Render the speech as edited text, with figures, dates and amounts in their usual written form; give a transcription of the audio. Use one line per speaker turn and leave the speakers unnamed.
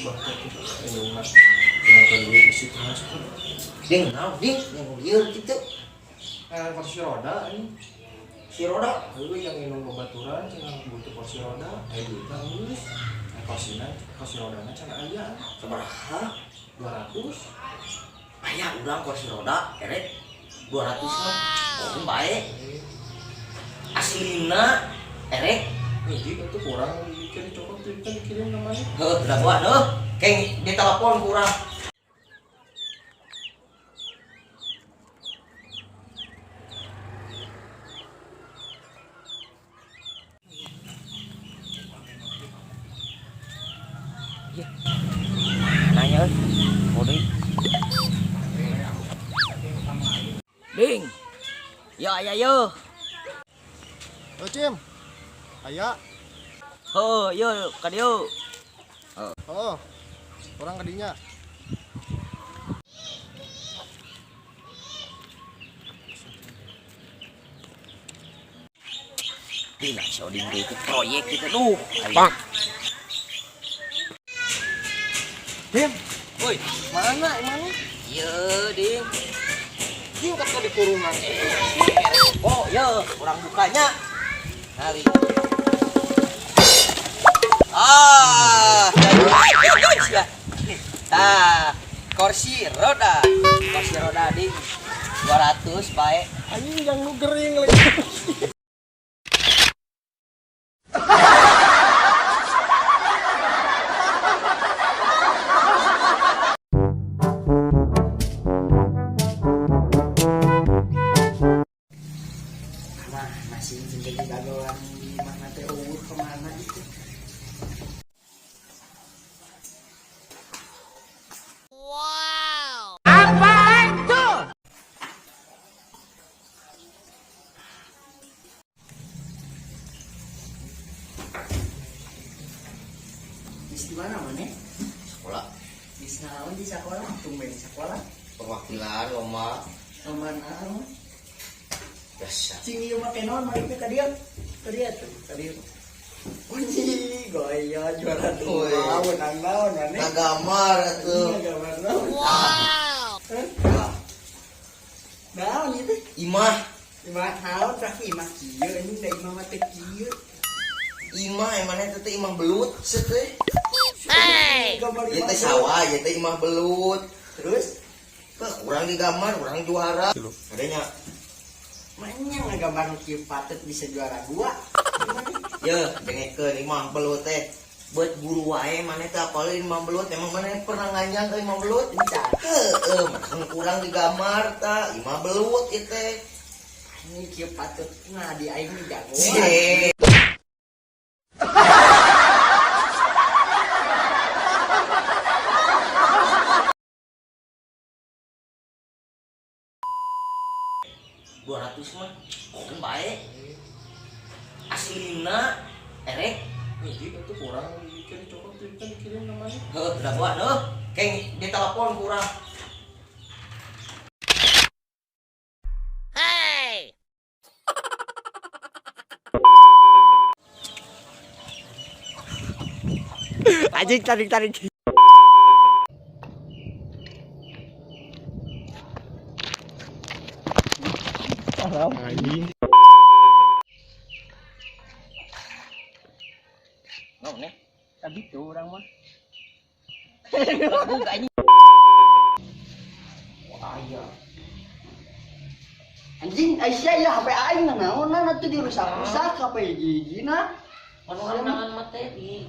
Musibah teh indungna tinggal duit isi transfer.
Ding, naon ding, yang lieur kitu.
Kursi roda ini.
Si roda.
Heuh yang indung babaturan cenah butuh kursi roda, aya duitna geus. Kursina, kursi rodana cenah aya
Sabaraha?
200.
Aya urang kursi roda erek 200 mah. Oh, bae. Aslina erek.
Hiji itu kurang dikirim cokot duitna dikirim ka mana?
Heuh, dagoan heuh. Keng ditelepon ku urang. Nanya euy. Kode. Ding. Ya ya yo.
Oh, Cim. Aya.
Heuh, yo ka dieu.
Oh. Orang kadinya.
Ding, si Oding teh ikut proyek gitu duh.
Bang. Cim,
Woi,
mana mana?
Ieu, Ding.
Ding kata di kurungan.
Oh, yo, kurang bukanya. Hari. Ah, ya. Tah, kursi roda. Kursi roda, Ding. 200 bae.
Anjing yang lu gering lagi.
Nah, masih jadi gagoan di mana teh eueuh kemana itu?
Wow. Apaan tuh?
Di mana mana?
Sekolah
Di naon di sekolah? Tumben sekolah.
perwakilan lomba
Lomba naon?
biasa.
Cing ieu make naon mari teh ka dieu? Ka dieu tuh, ka dieu. Unyi, goya juara
Woi.
dua, menang naon maneh?
Ngagamar atuh.
Ini gambar naon?
Wow.
Ah,
Naon ieu teh?
Imah,
Imah naon tah imah kieu anjing da imah mah teh kieu.
imah emangnya teh imah belut set teh.
Hey.
Gambar
Ieu
imah
teh sawah, ieu teh imah belut.
Terus
Heh, kurang digambar, kurang juara. Adanya
Manya ngagambar nu kieu patut bisa juara dua. Gimana?
ye dengekeun imah belut teh. Buat guru wae maneh teh apalin imah belut, emang maneh pernah nganjang ke imah belut?
Encan.
Heeh, mah kurang digambar ta, imah belut ieu teh.
Ini kieu patut nah di aing mah jagoan.
Cie. $200 mah, oh bae. Aslina erek.
Hiji itu kurang dikirim cokot duitna dikirim ka mana?
Heuh, dagoan heuh. Keng ditelepon ku urang.
Hey.
Anjing tarik-tarik.
Anjing.
Naon nih?
Tadi tuh orang mah.
Buka anjing. Wah, iya.
Anjing Aisyah ya HP aing naonan atuh dirusak-rusak HP hiji-hijina.
Manu renangan materi.